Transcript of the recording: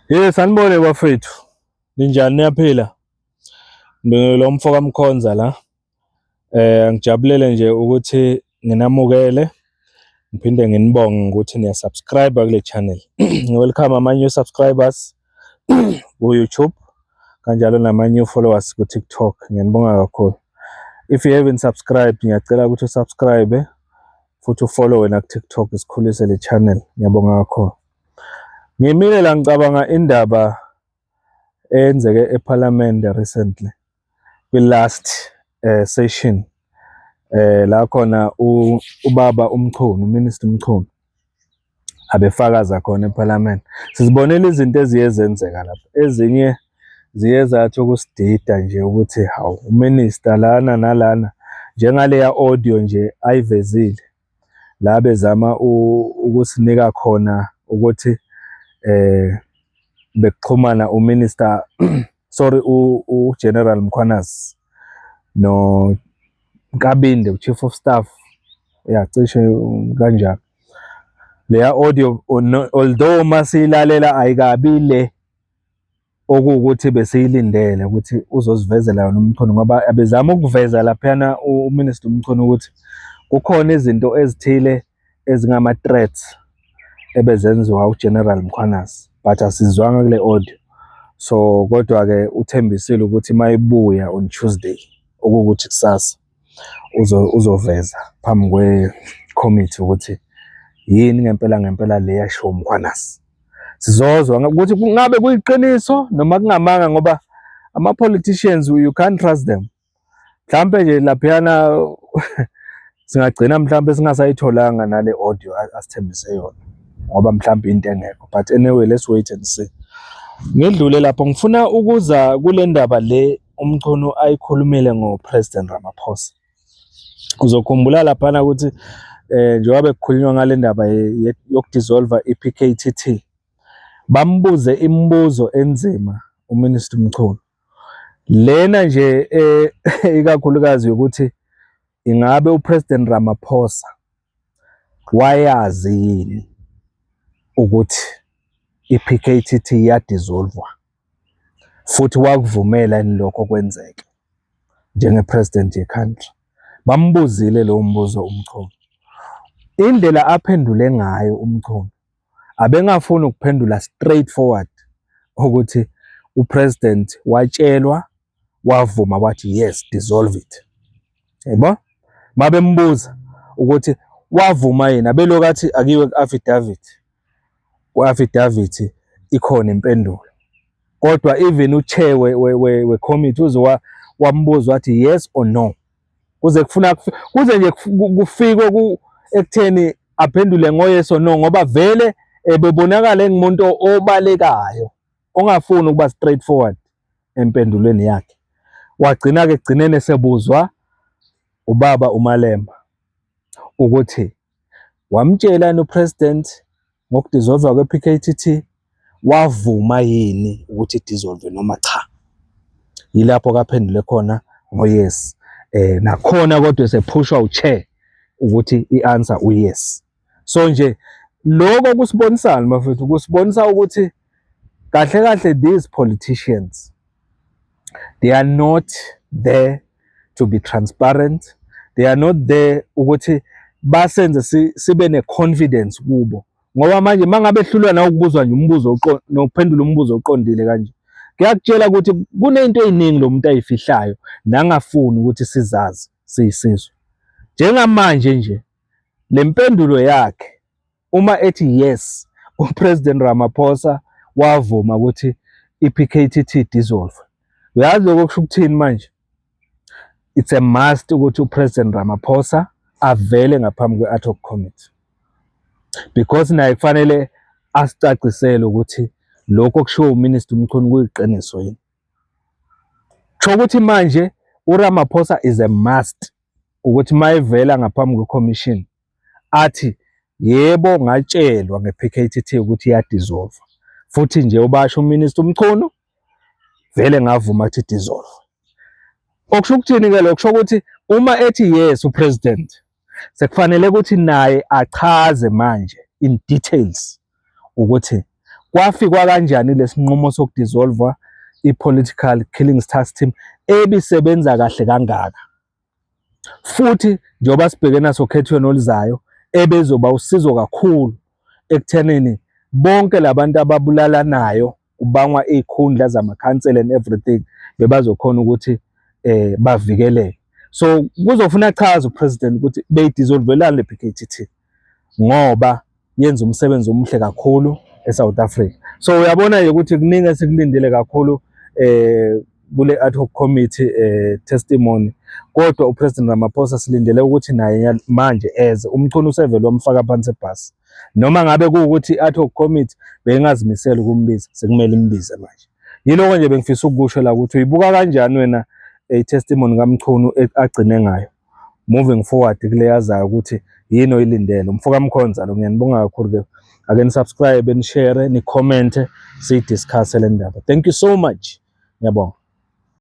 Yes, sanibone bafethu. Ninjani, niyaphila? Ngibingelela umfo kaMkhonza la. Ngijabulele nje ukuthi nginamukele, ngiphinde nginibonge ukuthi niya subscribe kule channel. Welcome ama new subscribers ku YouTube kanjalo nama new followers ku TikTok. Ngiyanibonga kakhulu. If you haven't subscribed, ngiyacela ukuthi usubscribe futhi ufollow na ku TikTok, sikhulise le channel. Ngiyabonga kakhulu. Ngimile la ngicabanga indaba eyenzeke eParliament recently kwi-last session, la khona ubaba uMchunu, Minister uMchunu, abefakaza khona eParliament. Sizibonela izinto eziye zenzeka lapha. Ezinye ziye zathi ukusidida nje ukuthi hawu, uminister lana nalana, njengaleya audio nje ayivezile la bezama ukusinika khona ukuthi bekuxhumana uminister, sorry, uGeneral Mkhwanazi no Nkabinde, uChief of Staff, yacishe kanjalo. Leya audio, although masilalela ayikabi le okuwukuthi besiyilindele ukuthi uzosivezela yona uMchunu, ngoba abezama ukuveza laphayana uMinister uMchunu ukuthi kukhona izinto ezithile ezingama-threats ebezenziwa uGeneral Mkhwanazi, but asizwanga kule audio. So kodwa-ke uthembisile ukuthi mayibuya on Tuesday, okuwukuthi kusasa, uzoveza phambi kwe-committee ukuthi yini ngempela ngempela le yashiwo uMkhwanazi. Sizozwa ukuthi kungabe kuyiqiniso noma kungamanga, ngoba ama-politicians, you can't trust them. Mhlampe nje laphayana singagcina mhlampe singasayitholanga nale audio asithembise yona, ngoba mhlampe into engekho, but anyway, let's wait and see. Ngidlule lapho, ngifuna ukuza kule ndaba le uMchunu ayikhulumile ngo-President Ramaphosa. Uzokhumbula laphana ukuthi njengoba bekukhulunywa ngale ndaba yokudissolve i-PKTT, bambuze imibuzo enzima uMinister Mchunu. Lena nje ikakhulukazi ukuthi ingabe uPresident Ramaphosa wayazi yini ukuthi i-PKTT iyadissolvwa futhi wakuvumela yini lokho kwenzeke njenge-president ye-country. Bambuzile lowo mbuzo uMchunu. Indlela aphendule ngayo uMchunu, abengafuni ukuphendula straight forward ukuthi upresident watshelwa, wavuma, wathi, "Yes, dissolve it." Yabo, mabembuza ukuthi wavuma yena, beloku athi akiwe ku-affidavit, ku-affidavit ikhona impendulo. Kodwa even uchair we-committee uze wambuza wathi, "Yes or no?" Kuze kufuna kuze nje kufikwe ekutheni aphendule ngo-yes or no, ngoba vele ebebonakala engumuntu obalekayo, ongafuni ukuba straight forward empendulweni yakhe. Wagcina-ke ekugcineni esebuzwa ubaba uMalema ukuthi wamtshelani upresident ngokudissolva kwe-PKTT, wavuma yini ukuthi idissolve noma cha. Yilapho kaphendule khona ngo-yes, nakhona kodwa esephushwa uchair ukuthi i-answer u-yes. So nje lokho kusibonisana bafethu, kusibonisa ukuthi kahle kahle these politicians, they are not there to be transparent, they are not there ukuthi basenze sibe ne-confidence kubo, ngoba manje mangabe ehlulwa na ukubuzwa nje umbuzo nokuphendula umbuzo oqondile kanje, kuyakutshela ukuthi kunento eziningi lo muntu ayifihlayo nangafuni ukuthi sizazi siyisizwe. Njengamanje nje le mpendulo yakhe, uma ethi yes, uPresident Ramaphosa wavuma ukuthi i-PKTT dissolve, uyazi lokho kusho ukuthini manje? It's a must ukuthi uPresident Ramaphosa avele ngaphambi kwe-ad hoc committee, because naye kufanele asicacisele ukuthi lokho okushiwo uMinister uMchunu kuyiqiniso yini. Kusho ukuthi manje uRamaphosa is a must ukuthi mayevela ngaphambi kwe-commission athi, "Yebo, ngatshelwa nge-PKTT ukuthi iyadissolve, futhi nje ubasho uMinister uMchunu, vele ngavuma ukuthi dissolve." Okusho ukuthini ke lokho? Kusho ukuthi uma ethi yes upresident, sekufanele ukuthi naye achaze manje in details ukuthi Kwafikwa kanjani lesinqumo sokudissolve i-political killings task team ebisebenza kahle kangaka? Futhi njengoba sibhekene nasokhethweni oluzayo, ebezoba usizo kakhulu ekuthenini bonke labantu ababulalanayo kubangwa iy'khundla zamakhansela and everything, bebazokhona ukuthi bavikeleke. So kuzofuna achaze upresident ukuthi beyidissolvelani le PKTT, ngoba yenza umsebenzi omuhle kakhulu eSouth Africa. So uyabona-ke ukuthi kuningi esikulindele kakhulu kule ad hoc committee testimony, kodwa uPresident Ramaphosa silindele ukuthi naye manje eze. UMchunu usevele wamfaka phansi ebhasi, noma ngabe kuwukuthi i-ad hoc committee beyingazimisela ukumbiza, sekumele imbize manje. Yiloko nje bengifisa ukukusho la, ukuthi uyibuka kanjani wena i-testimony kaMchunu agcine ngayo moving forward kule yazayo, ukuthi yini oyilindele? Umfoka Mkhonza lo, ngiyanibonga kakhulu-ke. Ake ni-subscribe, ni-share, ni-comment, siyi-discuss le ndaba. Thank you so much, ngiyabonga.